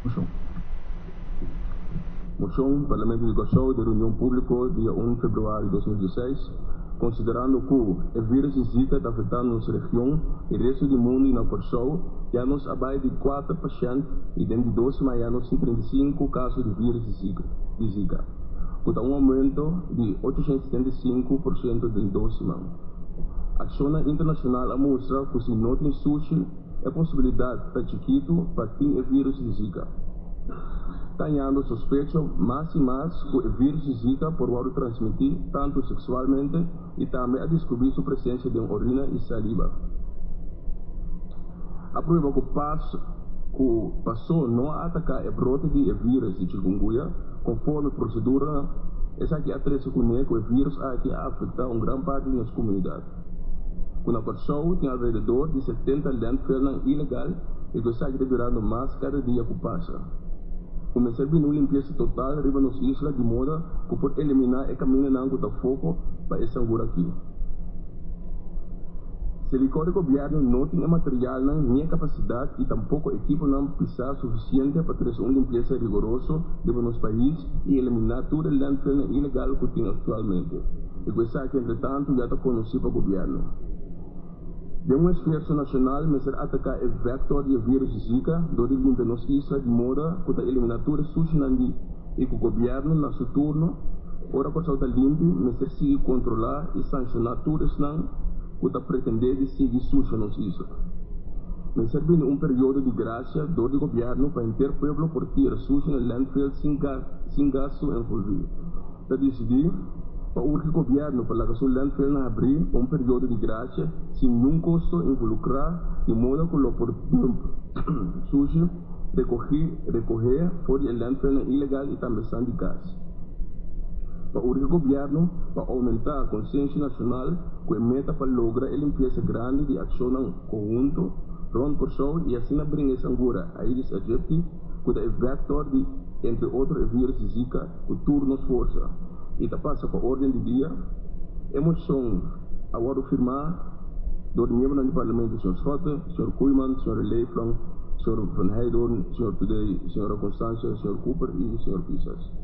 Moshon. Moshon, Parlamento di Kòrsou den reunion públiko dia un februari 2016, konsiderando ku e vírus di Zika ta afektando nos region i resto di mundu i na Kòrsou ya nos a bai di kuater pashènt i den di dos siman ya nos tin 35 kaso di vírus di Zika, di Zika, ku ta un oumento di 875% den dos siman. Akshonnan internashonal a mustra ku si no tin sushi, E posibilidat ta chikitu pa tin e vírus di Zika. Ta hañando sospecho mas i mas ku e vírus di Zika por wòrdu transmití tantu seksualmente i tambe a deskubrí su presensia den orina i saliba. A prueba ku pas ku pasó no a ataká e brote di e vírus di chikungunya konforme proseduranan, esaki a trese kuné ku e vírus aki a afektá un gran parti di nos komunidat. Ku na Kòrsou tin alrededor di 70 landfillnan ilegal i ku esaki ta birando mas kada dia ku pasa. Ku mester bini un limpiesa total riba nos isla di moda ku por eliminá e kamindanan ku ta foko pa e sangura aki. Selikor di gobièrnu no tin e materialnan ni e kapasidat i tampoko ekiponan pisá sufisiente pa trese un limpiesa rigoroso riba nos pais i eliminá tur e landfillnan ilegal ku tin aktualmente. I ku esaki entretantu ya ta konosí pa gobièrnu. Den un esfuerso nashonal mester ataká e vèktor di e vírus di Zika dor di limpia nos isla di moda ku ta eliminá tur e sushinan di i ku gobièrnu na su turno ora Kòrsou ta limpi mester sigui kontrolá i sanshoná tur esnan ku ta pretendé di sigui susha nos isla. Mester bini un periodo di grasia dor di gobièrnu pa henter pueblo por tira sushi na landfill sin gastu envolví. Ta disidí pa urgi gobièrnu pa laga su landfillnan habrí pa un periodo di grasia sin niun kosto involukrá di moda ku lo por dump sushi rekogí rekohé for di e landfillnan ilegal i tambe san di kas. Pa urgi gobièrnu pa oumentá konsiensia nashonal ku e meta pa logra e limpiesa grandi di akshonnan konhunto rònt Kòrsou i asina bringa e sangura Aedes aegypti ku ta e vèktor di entre otro e vírus di Zika ku tur nos forsa i ta pasa pa orden di dia. E moshon a wòrdu firmá dor di miembronan di parlamento señor Schotte, señor Koeiman, señor Leeflang, señor Van Heydoorn, señor Today, señora Constancia, señor Cooper i señor Pisas.